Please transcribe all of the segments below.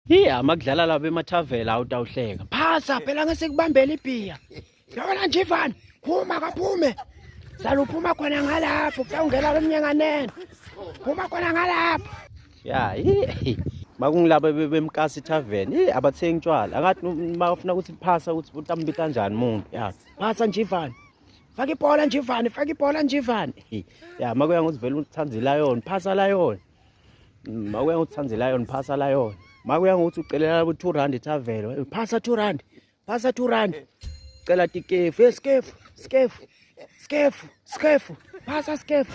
Iya makudlala laba emathavela awutawuhleka. Phasa phela ngesikubambela ibhiya. Yabona nje Ivan, phuma kaphume. Sala uphuma khona ngalapho, kutawungena lo mnyanganene. Phuma khona ngalapho. Ya, makungilaba bemkasi tavern, eh abathengi tshwala. Angathi bafuna ukuthi phasa ukuthi utambita kanjani umuntu. Ya, phasa nje Ivan. Faka ibhola nje Ivan, faka ibhola nje Ivan. Ya, makuya ngokuthi vele uthanda iLion, phasa Lion. Makuya ngokuthi uthanda iLion, phasa Lion. Makuya ngokuthi ucelela ku 2 rand tavern, phasa 2 rand. Phasa 2 rand. Cela tikefu, hey skefu, skefu. Skefu, skefu. Phasa skefu.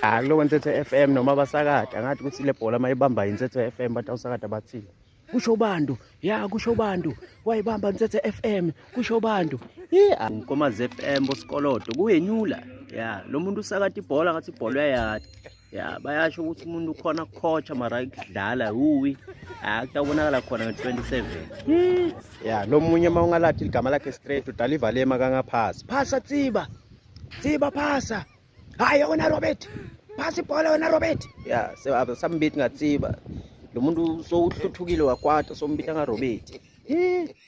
Ah kulo Ntethe FM noma abasakade angathi ukuthi le bhola mayibamba iNtethe FM bathi awusakade abathini. Kusho bantu, ya kusho bantu. Wayibamba Ntethe FM, kusho bantu. Yeah, Nkomazi FM bosikolodo kuyenyula. Ya, lo muntu usakade ibhola ngathi ibhola uyayadi. Ya bayasho ukuthi umuntu ukhona ukukhotsha mara ukudlala uwi ah kutawubonakala khona nge-27. Ya lo munye uma ungalathi igama lakhe straight udala ivalema kangaphasi. Phasa Tsiba. Tsiba phasa. Hayi wena Robert. Phasa ibhola wena Robert. Ya sambithi ngatsiba. Lo muntu sowuhluthukile wakwata sombita ngaRobert.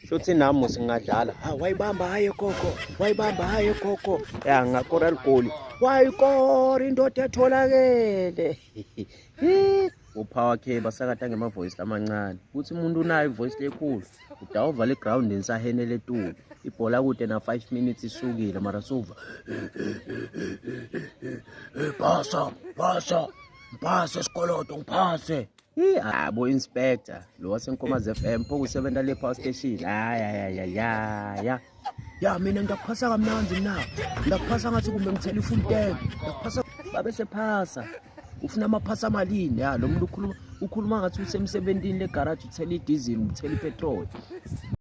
Shothi nami singadlala. Ha wayibamba hayi gogo. Wayibamba hayi gogo. Ya ngakora ligoli. Wayikora indoda etholakele. Upower K basakata ngema voice lamancane. Kuthi umuntu unayo ivoice lekhulu. Udawuvala iground nisahenele etulu. Ibhola kude na 5 minutes isukile mara suva. Phasa, phasa. Ngiphase isikoloto ngiphase. Abo inspector lo waseNkomazi FM pho kusebenza le power station. Hayi hayi ya ya. Ya mina ngiyakuphasa kamnandi mina. Ngiyakuphasa ngathi kumbe ngithela ifull tank. Ngiyakuphasa babe sephasa. Ufuna amaphasa amalini? Ya lo muntu ukhuluma ngathi usemsebentini le garage uthela idiesel, uthela ipetrol.